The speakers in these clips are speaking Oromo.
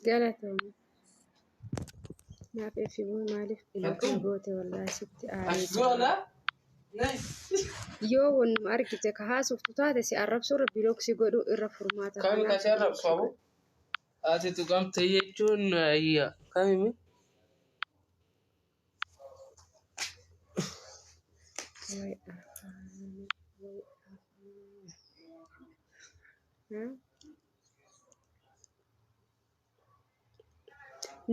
Galatoomi. Naaf FB maaliif block na goote wallaahi sitti aaree jira. Yoo wannuma argite ka haasoftu taate si arrabsuu irra block si godhuu irra furmaata Kami kanaaf kasi block arrabsu si abu? godhe. Ati tuqamte jechuun ayya. Kamimi? Way afaan way afaan.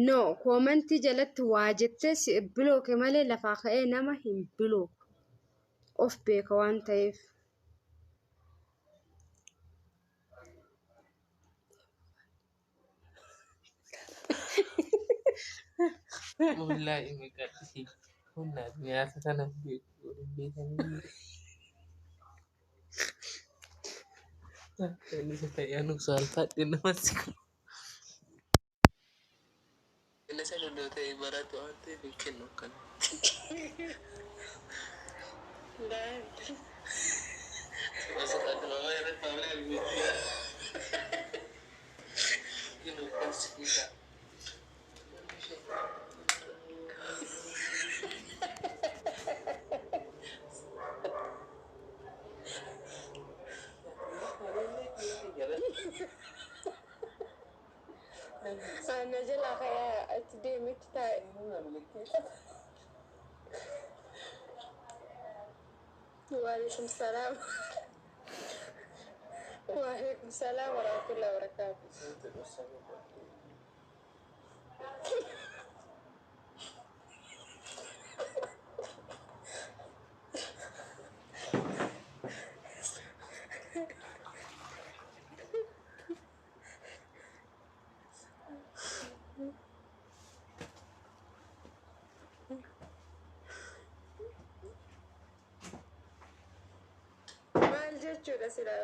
No, koomantii jalatti waa jettee si bilooke malee lafaa ka'ee nama hin bilooku. Of beeka waan ta'eef. Wallahi maqaa humna nyaata kana beeku beekanii. Inni isa ta'ee anu saalfadhe namatti kun. Inni isa loloo ta'e baratu waan ta'eef hin kennu akkana. Asirraa irratti maamila argite. Inni akkas siqiisa. Ana jalaa ka'ee achi deemetti taa'e. Waalaikum salaam. Waalaikum salaam warahmatullahi wabarakatuh. Maal jechuudha silaa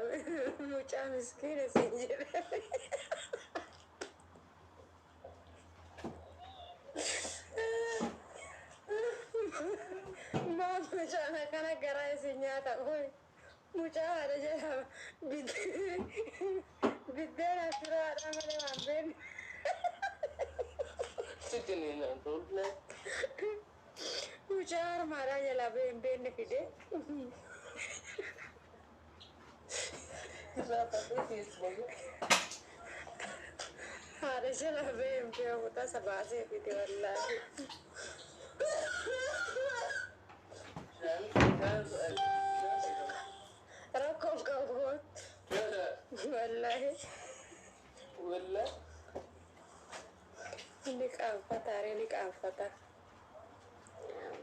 mucaa miskiina siin jedhe. Maal mucaan akkana garaa isin nyaata qoy. Mucaa haadha jedhama. Biddeena shiroo haadhaa malee waan beekne. Mucaa harmaadhaa jalaa bahee hin beekne fide. Haadha jalaa bahee hin beeku tasa baasee fide wallaahi. Rakkoon qabu kootu. Wallaahi. Ni qaanfata ree ni qaanfata.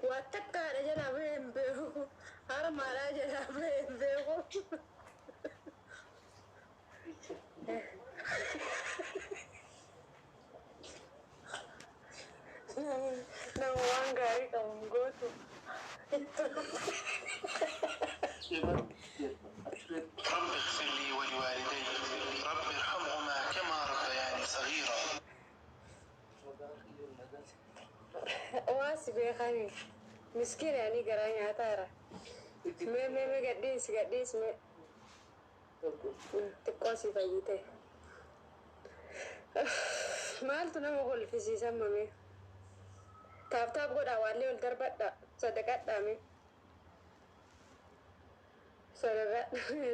Waa takka haadha jalaa bahee hin beeku. Harmaadhaa jalaa bahee hin beeku. Nama waan gaarii qabu hin gootu. رب اغفر لي ولوالدي رب ارحمهما كما ربياني صغيرا. Waa si beekani. Miskiina ani garaa nyaataara. Mee mee mee gadhiisi gadhiisi mee. Xiqqoo si fayyite. Maaltu nama kolfisiisan mamee? Tap tap godhaa waallee ol darbadhaa. Sadaqadhaa mee.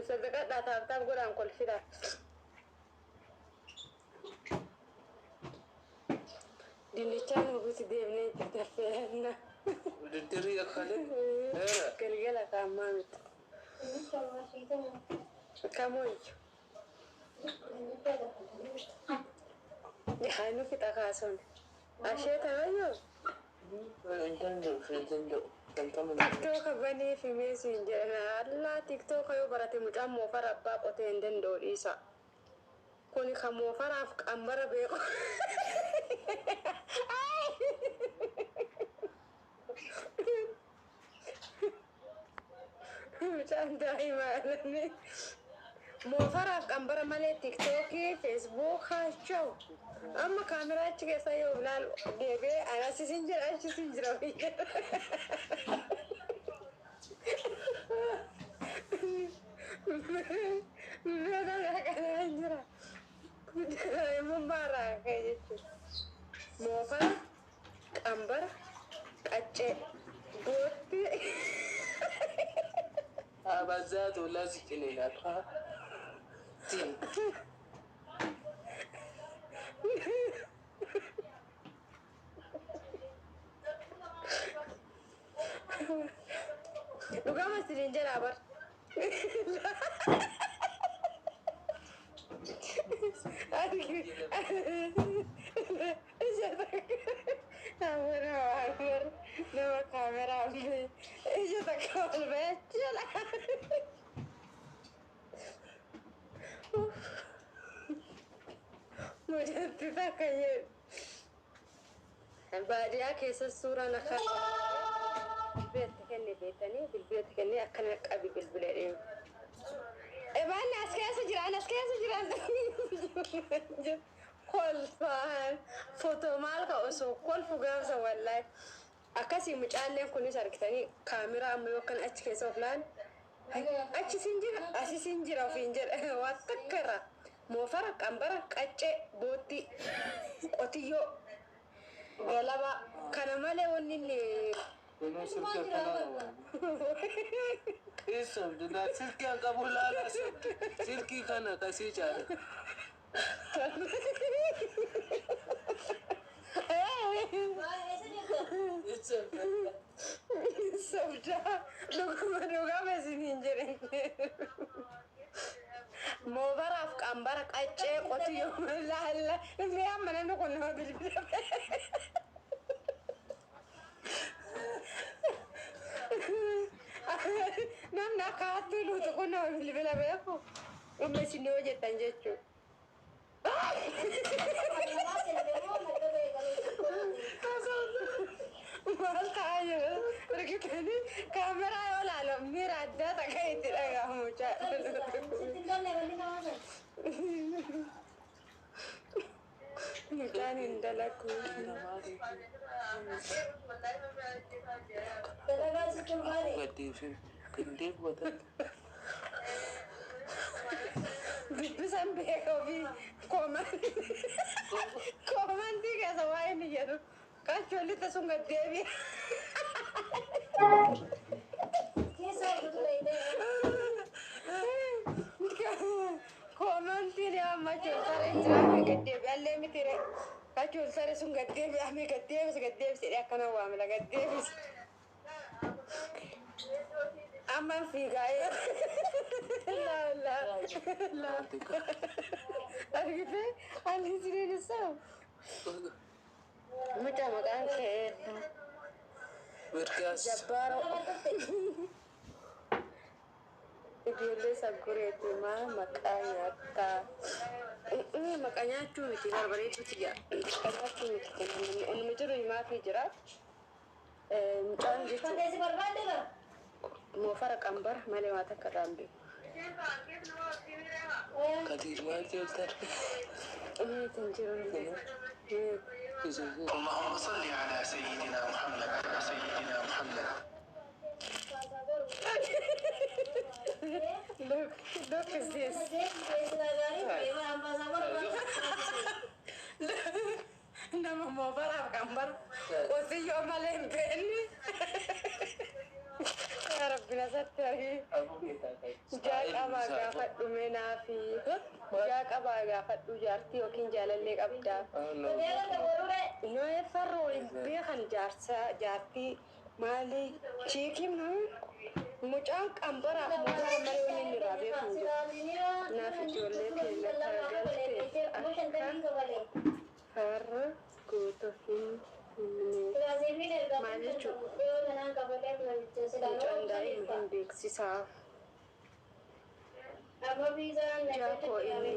Sadaqadhaa tap tap godhaan kolfidhaa. Dinnichaa nu biti deemnee itti daffeeranna. Diddirii akkalee. Galgala kaammaa miti. Kamoyyu. Haa nu fixa kaasuun. Ashee tabayyoo. TikToka banee fi meesiin jedhan allaa TikToka yoo barate mucaan moofara abbaa qotee hin danda'u dhiisa. Kuni kan moofaraaf qambara beeku. Mucaan daa'ima alanii. Moofaraaf qambara malee TikTokii, Facebook haacha'u. Amma kaameraa achi keessaa yoo ilaalu deebi'ee ani achi sin jira achi sin jira. Meeshaa kanaa jira. Qambara, qaccee, boottii. Abazaa tolaa si ciniinaa. Tiin. Dhugama isiniin jedhaa bar. Nama kaameraa ija takka ol ba'ee jala. Mucatti takka jedhu. Baadiyyaa keessa suuraan akka bilbilatti kenne beektanii bilbilatti kennee akkana qabi bilbila deemu. Ebaanni as keessa jiraan, as keessa jiraan, kolfaan footoo maal ka osoo kolfu gaafsa wallaahi. Akkasii mucaalleen kunis argitanii kaameraa amma yookaan achi keessa of laal, achi sin jira, asi sin jira ofiin jedha. Waan takka irraa moofara, qambara, qaccee, boottii, qotiyyoo, galabaa kana malee wanni inni Kunoo silkii akkanaa qaba. Eessa abdulaa silkii an qabu laala silkii kana kasii caala. Eessa abdulaa. Sobdaa, dhuguma dhugama isiniin jedhe. Moofaraaf qambara, qaccee, qotiyyoo laalla. Mee amma namni kun nama bilbila. Namni akka hattuu luutu kun nama bilbila beeku. Amma isin yoo jettan jechuudha. Maal ta'aa jiru? Argitanii kaameraa yoo ilaalan miira addaa takka itti dhagahamu. Mucaan hin dalagu. Gaddeefi gandee booda. Dubbisan beeka ofii koomantii keessa waa inni jedhu qachoollitta sun gaddeebi'a. Koomantiin amma chulsare jiraame gaddeebi'allee miti re. Qachoolsare sun gaddeebi'ame gaddeebise gaddeebise jedhee akkana waamila gaddeebise. Amma fiigaa. La la la. Argitee ani isiniin isaa. Mucaa maqaan kee Mirgaas. Jabbaaroo. Ijoollee saggureeti maa maqaa nyaattaa? Maqaa nyaachuu miti, barbareeduuti jira. Maqaa nyaachuu miti, inni jiru himaafii jira. Mucaan jechuun moofara, qambara malee waa takka irraa hin beeku. Kadiir maal jeeltan? Meetiin jiru. اللهم صل على سيدنا محمد، سيدنا محمد. Look, look at this. Nama moofaraaf qambara qotiyyoo malee hin beekne. Yaa Rabbi nasatti argee. Jaa qabaa gaafadhu meenaa fi jaa qabaa gaafadhu, jaartii yookiin jaalallee qabdaa. Noe farroo hin beekan jaarsa jaartii maali chiikiin mucaan qambaraaf moofara malee wanni inni irraa beeku hin jiru. Naaf ijoollee keenya galte akka farra guutuu hin himne. Maal jechuudha? Mucaan daa'ima hin beeksisaa. Jaakoo inni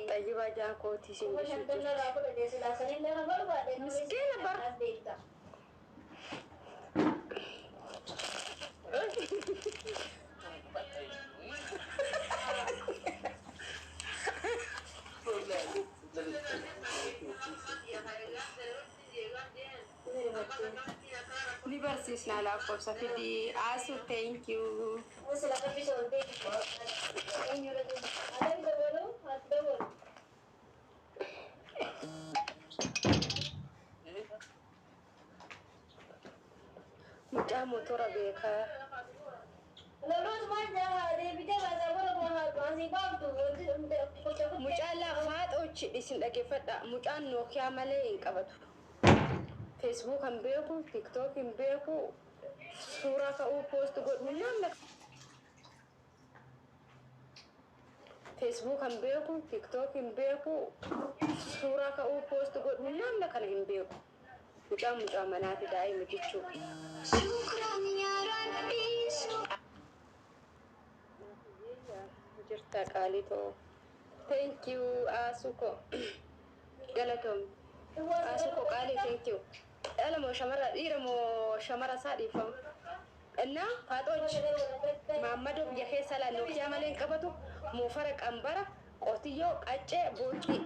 xayyibaa jaakootii siin jechuu jirti. Miskiina bar. Ni barsiisna lakkoofsa fidii asu, thank you. Motora beekaa. Mucaan lafaa xoochi isin dhaggeeffadha. Mucaan Nookiyaa malee hin qabatu. Facebook hin beeku, TikTok hin beeku, suuraa ka'uu post godhu namna. Facebook hin beeku, TikTok hin beeku, suuraa ka'uu post godhu namna kana hin beeku. Mucaan mucaa manaati daa'ima jechuudha. Jirta qaalii too. Thank you Asuko. Galatoom. Asuko qaalii, thank you. Dhala moo shamara, dhiira moo shamara isaa dhiifama. Innaa faaxoochi maammadoo biyya keessa laa Nookiyaa malee hin qabatu, moofara, qambara, qotiyyoo, qaccee, booqqii.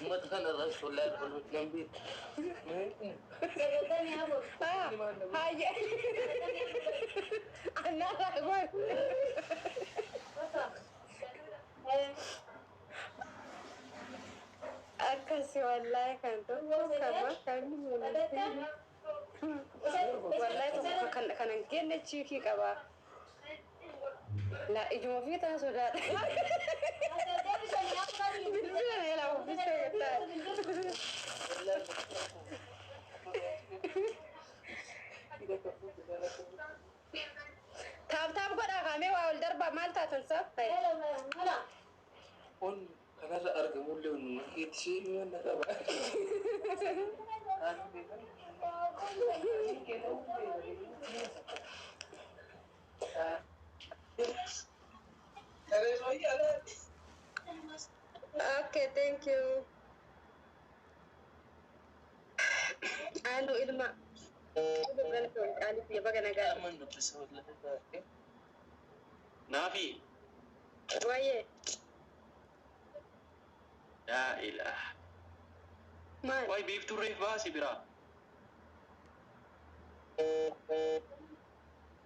Uummata kanarraa sollaa nan beeku. Haayye. Annaa laa akkasi wallaahi kan tokko kama kan wallaahi tokko kan kan hin kenne chiikii qaba. La ijuma ofii tana sodaadha. Bilbila na jalaa uffisee jettaa. Tap tap godhaa kaamee waa ol darbaa maal taatan sa? On kanarra argamullee onnuma keetti ishee waan na qaba. Okay, thank you. Anu ilma. Galatoon biyya baga nagaa. Aman dubbisa wallahi. Naafi. Wayyee. Laa ilaha. Maal? Waay, biiftuu reef baasi biraa.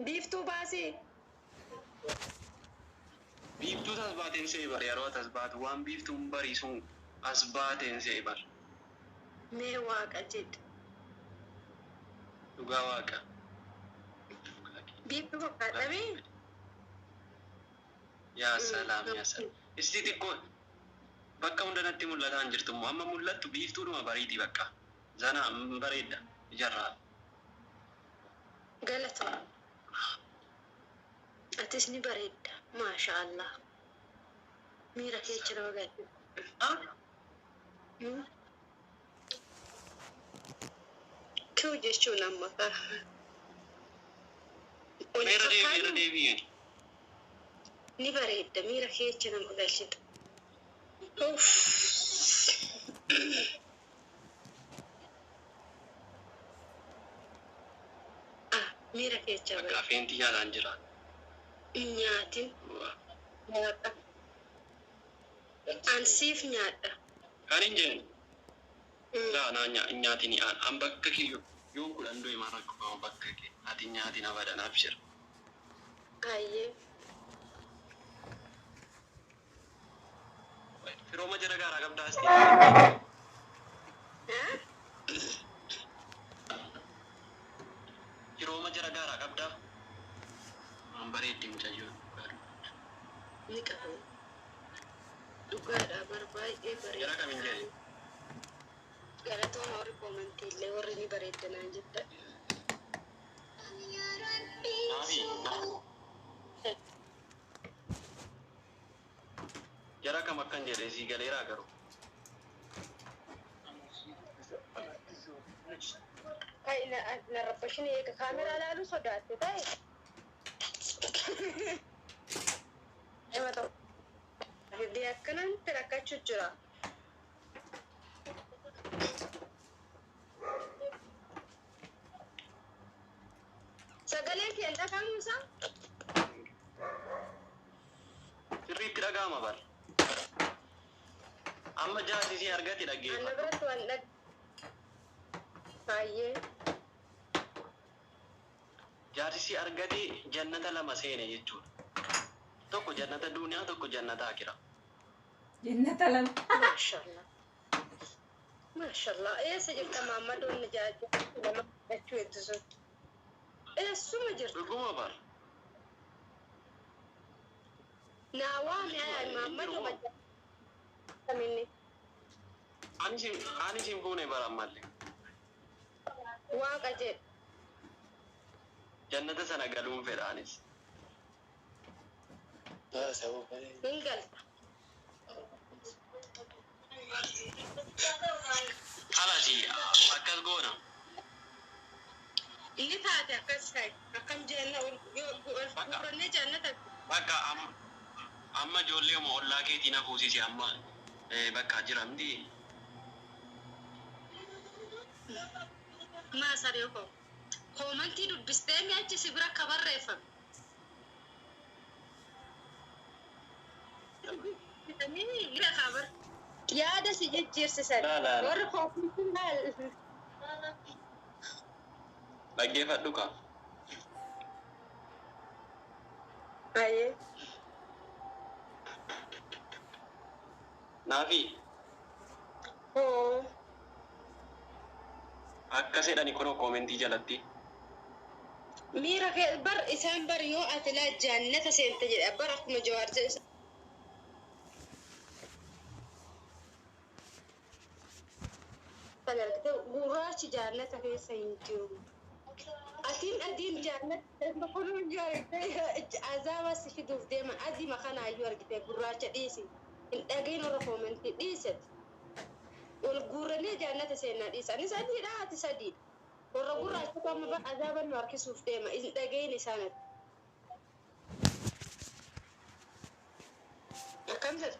Biiftuu baasii. Biiftuu as baateen see bar, yeroo as baatu waan biiftuun bariisuun as baateen see bar. Mee waaqa jedhu. Dhugaa waaqa. Biiftuu fakkaatame. Yaa salaam, yaa salaam. Isti xiqqoo bakka hunda natti mul'ataa hin jirtu immoo amma mul'attu biiftuudhuma bariitii bakka. Zana bareedda ijarraa. Galatoon. Atis ni bareedda. Maasha Allah. Miira keessa nama galche. Kiw jechuun amma kaa. Irra deebi'i, irra deebi'i. Ni bareedda, miira keessa nama galchita. Uff. Ah, miira keessa Bakka bareeda. afeentii nyaataan jira. Nyaatin nyaadha. An siif nyaadha. Kan hin jenne. Laa naa nyaatiin an bakka kee yoon 10 du'e maal rakkoo qaba, bakka kee ati nyaatiin abadan, abshir. Ayyee. Firooma jara gaaraa qabdaa as. Ah? Firooma jara gaaraa qabdaa. Waan bareeddi mucayyoo. Ni qabu. Dhugaadha bar, baay'ee Jara kam hin bareeda. jedhe. Galatooma warri koomantii illee warri ni bareeddanaan jetta. Naafi. Jara kam akkan jedhe sii galeeraa garuu. Kai na na rabbashin eega kaameraa laaluu sodaatte ta'e. Nama tokko. Fidee akkanatti rakkachuu jira. Sagaleen kee hin dhagahamu isaa? Sirriitti dhaga'ama bar. Amma jaarsi si argate Anna dhaggeeffadhu. biratti waan dhag. Baay'ee. Jaarsi si argate jannata lama seene jechuudha. Tokko jannata duniyaa, tokko jannata akiraa. Jannata lama. Maashaallah. Maashaallah, eessa jirta Maammadoon jaajja lama jechuu hedduu sun? Eessuma jirta? Dhuguma bar. Naa waami ayaa Maammadoo majjaaminni. Ani sin fuune bara ammallee. Waaqa jedhe. Jannata sana galuun fedha anis. Hin galta. Halasi akkas goona. Inni taate akkas ta'e akkam jenna ol guurannee jannata. Bakka amma ijoollee ollaa keetii na fuusisi amma bakka jira miti. Maa saree koo. Koomantii dubbistee mi'achi si bira akka barreeffame. Yaada si jijjiirsisan. Warri koomantii maal? Dhaggeeffadhu kaa. Ayyee. Naafi Hoo. Akkas jedhani kunoo koomentii jalatti. Miira kee bar isaan bar yoo ati laa jannata seente jedha bar akkuma Jawaar jedhe san argite gurraachi jannata keessa hin jiru. Atiin adiin jannata kun hin jiru argite azaaba si fiduuf deeman adii makanaayyuu argite gurraacha dhiisi. Hin dhagahin warra koomentii dhiiset. Wal guurranii jannata seenaa dhiisa. Anis adiidha ati sadiidha. Warra gurraacha amma bar azaaba nu harkisuuf deema. Hin dhagahin isaanatti. Akkam jedhu?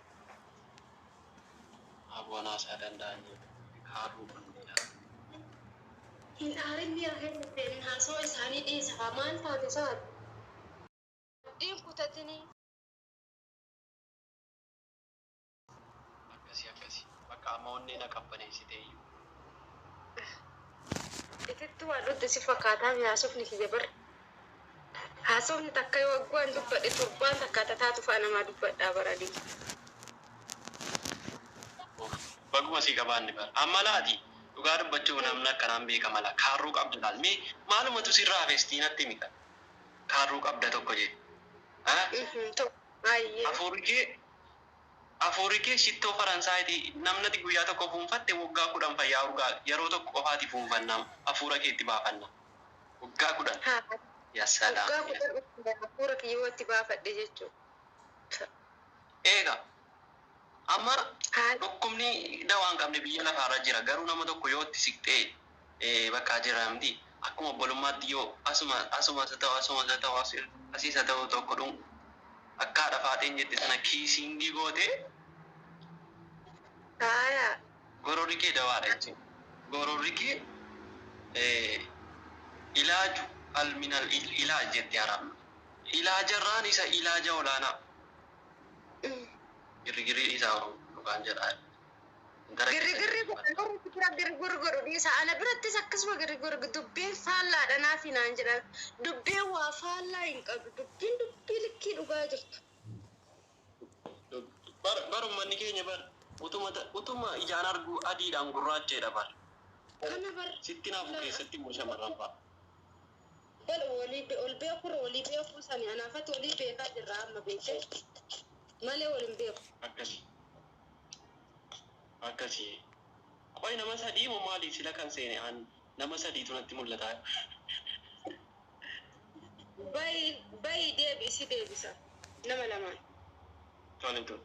Abboon haasaa danda'anii kaaruu kun. Hin aarin miira keessa seenin haasawaa isaanii dhiisa. Maal taate saat? Abdiin kutatinii. Akkasii akkasii. Bakka amma onnee na qabbaneessite iyyuu. Itittu waan dhudde si fakkaataa haasofni kiyya bar. Haasofni takka yoo waggaan dubbadhe torbaan takka taatu fa'a namaa dubbadhaa baranii. Baguma si qabaanne bara. Amma laati dhugaa dubbachuuf namni akkanaan beekama la. Kaarruu qabda laal. Mee maalumatu sirraa hafestii natti himi. Kaarruu qabda tokko jedhe. Afuurri kee shittoo Faransaayiti namnati guyyaa tokko fuunfatte waggaa 10 fayyaa urgaa yeroo tokko qofaati fuunfannaa afuura keetti baafanna. Waggaa 10. Yaa salaam. Waggaa 10 afuura kiyyoo itti baafadhe jechuudha. Eega. Amma dhukkubni dawaa hin qabne biyya lafaarra jira. Garuu nama tokko yoo itti siqxee bakka jira miti. Akkuma obbolummaatti yoo asuma asumas haa ta'u asumas haa ta'u asiis haa ta'u tokko dhun akka haadha faaxeen jette sana kiisiingii gootee gororri kee dawaadha jechuudha. Gororri kee ilaaju alminal ilaaj jette haram. Ilaajarraan isa ilaaja olaanaa. Girgirri isaa dhugaan jedhaa. Girgirri bira girgirri godhu dhiisa. Ana birattis akkasuma girgirri dubbiin faallaadha naaf hinaan jedhan. Dubbiin waa faallaa hin qabdu. Dubbiin dubbii likkii dhugaa jirtu. Bar uummanni keenya bar utuma ijaan argu adiidhaan gurraacheedha bar. Kana bar. Sitti naafu keessatti immoo shamarran fa'a. Bal walii ol beekurra walii beekuu sani anaafatti walii beekaa jirra amma beekee. Malee wal hin beeku. Akkasii. Akkasii. Qoy nama sadii moo maali sila kan seene an nama sadiitu natti mul'ata. Bayi deebisi deebisa. Nama lamaan. Tole tole.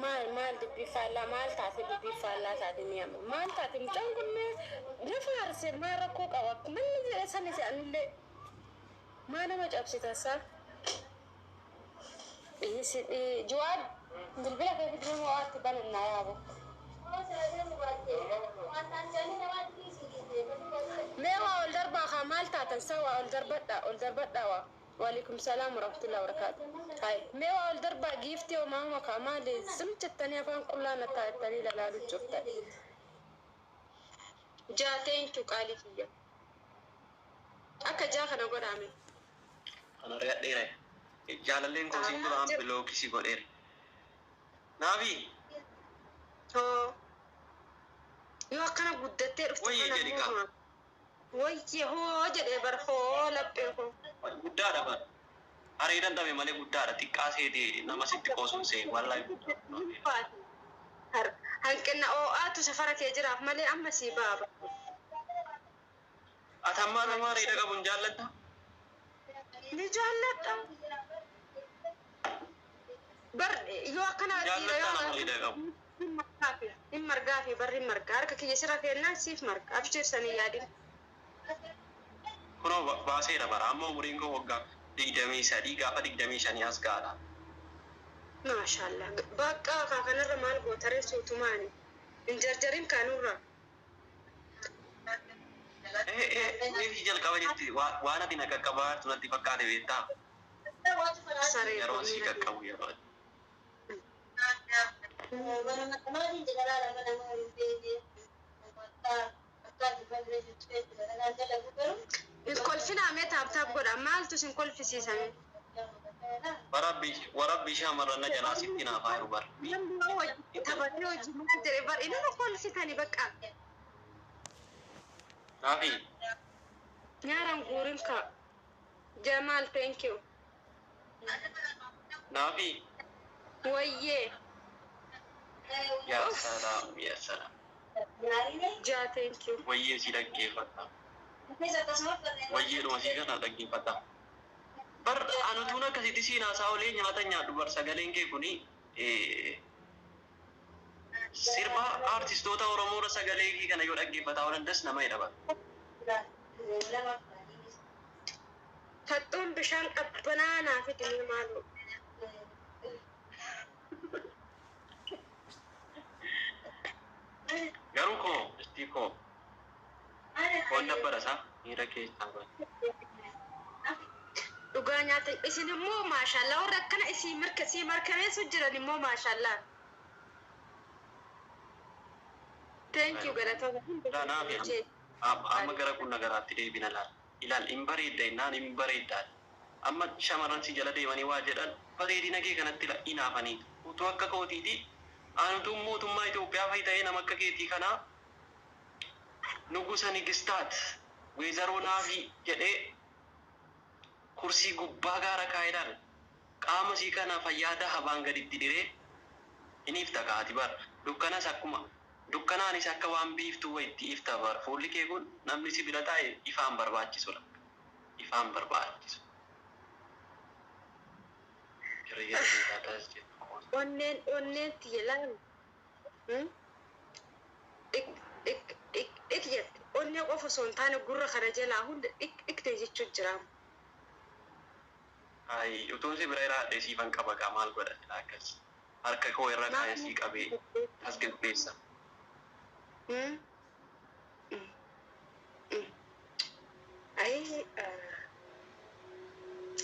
Maal maal dubbii faallaa maal taate dubbii faallaa taate ni amma maal taate mucaan kun lafa arsee maal rakkoo qaba akkuma inni jedhe sani anillee maa nama cabsita saa. Jawaar bilbila kee fiduu waatti banannaa yaabo. Mee waa ol darbaa kaa maal taatan saa waa ol darbadhaa ol darbadhaa waa. Waalaikum salaam warahmatullahi wabarakatuh. Hai, mee waa ol darbaa giiftii homaa homa kaa maali sim jettanii afaan qullaa na taattanii ilaaluu jirtan. Jaa thank you qaalii kiyya. Akka jaa kana godhaame. Kan argadheera. Jaalalleen koo siin duraan bilookisii godheera. Naafi. Hoo. Yoo akkana guddattee dhufte Wayyee kana jedhi kaa. immoo wayyee hoo jedhee bar hoo laphee hoo. Guddaadha bar. Areedan dhabe malee guddaadha. Xiqqaa seete nama sitti qoosuun see wallaahi guddaadha. Hanqina oo'aatu safara kee jiraaf malee amma sii baaba. Ati ammaa nama areeda qabu hin jaallatta? Ni jaalladha. Bar yoo akkana dhiira Jaallattaa yoo nama areeda qabu. hin margaafi hin margaafi barri hin marga harka kiyya sirra keennaan siif marga abshiirsanii yaadin. Kunoo baaseera bara amma umuriin koo waggaa 23 gaafa 25 as gaadha. Maashaallah bakka kaa kanarra maal gootaree suutumaani hin jarjarin kaanurra. Ee jalqaba jetti waan ati na qaqqabaa jirtu natti fakkaate beektaa? Saree Yeroo si qaqqabu yeroo. Hin kolfinaa mee tap tap godha maaltu sin kolfisiisame? Warabbi warabbi shamarran na jalaa sitti naafaa jiru bar. Namni taphatee hojii maal jedhe bar inuma kolfitani bakka. Naafi Nyaaran guurin ka. Jamaal, thank you. Naafi. Wayyee. Yaa salaam, yaa salaam. Jaa, thank you. Wayyee si dhaggeeffadha. Wayyeedhuma sii kana dhaggeeffadha. Bar anutuun akkasitti siin haasaa olee nyaata nyaadhu bar sagaleen kee kuni sirba aartistoota Oromoorra sagalee kee kana yoo dhaggeeffataa oolan das nama jedha bar. Faxxoon bishaan qabbanaa naa fidi mee maaloo. Garuu koo istii koo foon dabbarasaa miira keessaa bar. Dhugaa nyaata isin immoo maashaallah warra akkana isii mirka sii markaneessu jiran immoo maashaallah. Thank you, galatooma. Naafi amma gara kun nagaraatti deebina laal. Ilaal, hin bareedda innaan hin bareeddaa. Amma shamarran si jala deemanii waa jedhan bareedina kee kanatti hinaafanii. Utuu akka kootiiti anutuun mootummaa Itoophiyaa fa'i ta'ee nama akka keetii kanaa nugusa nigistaat weezaroo naafii jedhee kursii gubbaa gaara kaa'eedhaan qaama sii kana fayyaa dahabaan gaditti diree hin ifta kaati bar. Dukkanas akkuma dukkanaanis akka waan biiftuu wayitti ifta bar. Fuulli kee kun namni si bira taa'e ifaan barbaachisudha, ifaan barbaachisu. Jireenya jettu. Onneen onneen tiyya laalu. Dhik dhik dhik dhik jette. Onnee qofa osoo hin taane gurra kana jalaa hunda dhik dhik ta'e jechuun jira. Ay, utuun si bira jiraadhee siifan qaba gaa maal godha akkas harka koo irra kaa'ee sii qabee tasgabbeessa. Hmm? Mm. Mm. Ay,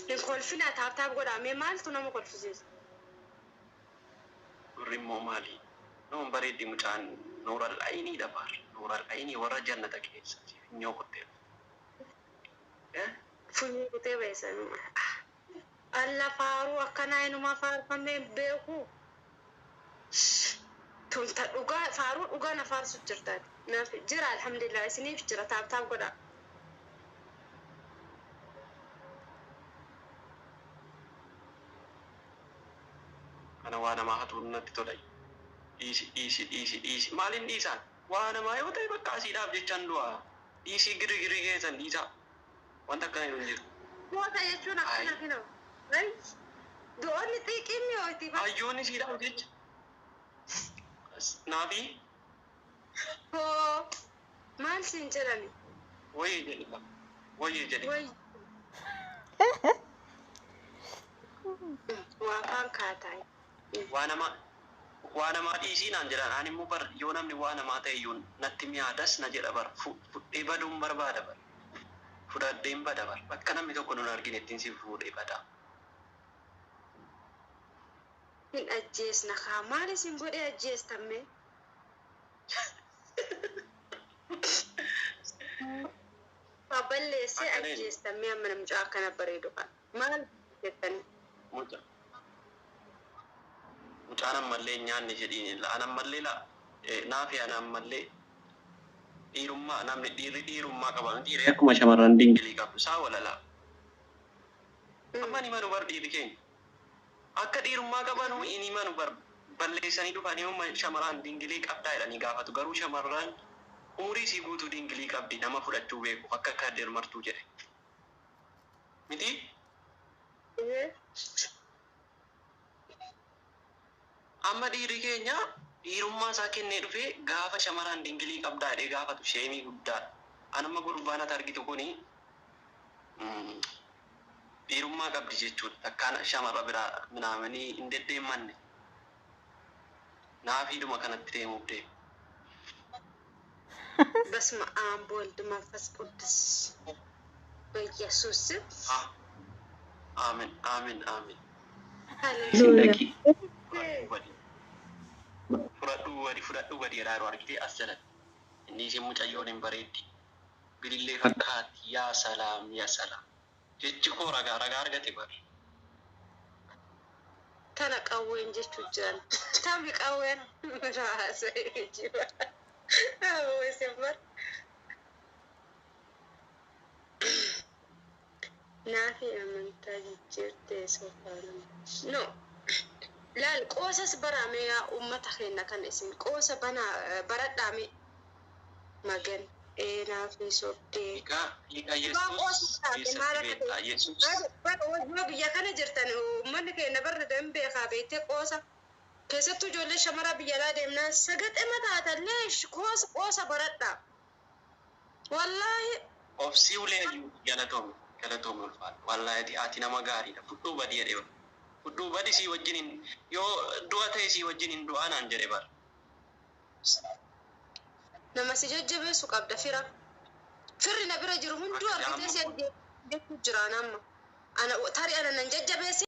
hin kolfinaa, tap tap godhaa mee maaltu nama kolfisiisa? Gurri immoo maali? Noon bareeddi mucaan nuural ayiniidha baar. Nuural ayinii warra jannata keessa funyoo kuttee. Eh? Funyoo kutee beesan. Alla faaruu akkanaa inuma faarfamee beeku. Tun ta dhugaa faaruu dhugaa na faarsu jirtaati. Naaf jira, alhamdulillah, isiniif jira, tap tap godhaa. Kana waa namaa hatuun natti tola. Dhiisi, dhiisi, dhiisi, dhiisi. Maaliin dhiisaan? Waa namaa yoo ta'e bakka asiidhaaf jechaan du'a. Dhiisii girgirii keessan dhiisaa. Wanta akkana hin jiru. Goota jechuun akkana kinoo. Du'oonni xiiqiin mi'ooti. Hayyoonni siidhaaf jecha. Naafi Hoo maal siin jedhani? Wayii jedhi. Wayii jedhi. Wayi. Waa afaan kaataa. Waa namaa dhiisii naan jedhan. Ani immoo bar yoo namni waa namaa ta'e iyyuu natti mi'aadas na jedha bar. Fudhee baduun barbaada bar. Fudhadheen bada bar. Bakka namni tokko nun argine ittiin si fuudhee bada. Hin ajjeesna kaa, maal isin godhee ajjeestamme? Waa balleessee Akkana hin- ajjeestamme amma namcaa akkana bareedu kana. Maal jettani? Mucaa. Mucaan ammallee hin nyaanne jedhiin la an ammallee la naafi ana ammallee dhiirummaa namni dhiirri dhiirummaa qaba miti ree akkuma shamarran dingilii qabdu isaa walalaa. Amma ni manu bar dhiirri keenya. Akka dhiirummaa qabanu inni manu bar balleessanii dhufanii umma shamarran dingilii qabdaa jedhanii gaafatu garuu shamarran umurii isii guutuu dingilii qabdi nama fudhachuu beeku akka kadir martuu jedhe. Miti? Amma dhiirri keenya dhiirummaa isaa kennee dhufee gaafa shamarran dingilii qabdaa jedhee gaafatu sheemii guddaadha. Anamma gurbaan ati argitu kuni dhiirummaa qabdi jechuudha. Takkaan shamarra biraa minaamanii hin deddeemmanne. Naafiidhuma kanatti deemuuf deema. በስመ አብ ወወልድ መንፈስ ቅዱስ በኢየሱስ ስም። Aamin, aamin, aamin. ሃሌሉያ። Dhaqi. Fudhadhuu wadi, fudhadhuu wadi jedhaa yeroo argite as jalatti. Inni isin mucayyoon hin bareeddi. Bilillee fakkaatti yaa salaam yaa salaam. Jechi koo ragaa ragaa argate bar. Tana qawween jechuu jiran. Tami qawween raasee jira. Awweesin bar. Naafi amantaa jijjiirtee soofaan. No. Laal qoosas barame yaa uummata keenya kana isin qoosa banaa baradhaame magan ee naafi sobdee. Hiikaa hiikaa Waan Yesuus qoosa taate maal eessatti akka beektaa ta'e. Yesuus? Yoo biyya kana jirtan uummanni keenya barra dan beekaa beektee qoosa keessattuu ijoollee shamara biyya alaa deemnaan sagaxema taatallee qoosa qoosa baradhaa. Wallaahi. Obsii ulee ayyuu galatoomi galatoomi ulfaadha. Wallaahi ati nama gaariidha. Fudhuu badii jedhee bar. Fudhuu badi sii wajjin hin yoo du'a ta'e sii wajjin hin du'aa naan jedhe bar. Nama si jajjabeessu qabda fira. Firri na bira jiru hunduu argitee si jechuu jiraan amma. Ana tarii ana nan jajjabeessi.